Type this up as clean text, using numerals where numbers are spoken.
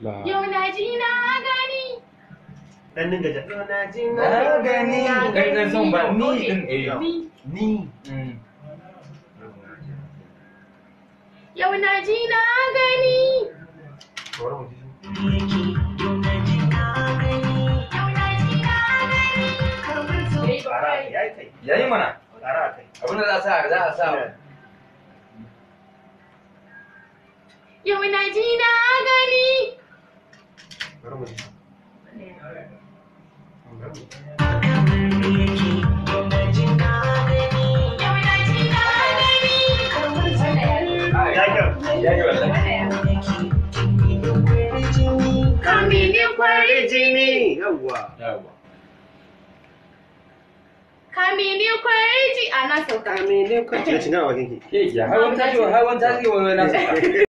Yau na ji na gani. Dan dinga ja. Yau na ji Na gani. Dan son ba ni din eh. Ni. Ni. Yau na ji na gani. Bari mu ji. Yau na ji na gani. Ƙara yayi kai. Yayi mana. Ƙara kai. Abin da za a sa. Yau na ji na gani. Bari mu ji. Yau na ji na gani. Ya kyau. Yayi wallahi. Kamini kwari Jini. Yawwa. Yawwa. Kamini kwari ji a na sauka. Amine kwanci. Cin gama bakin ki. Ke har wani tashi wani na sauka.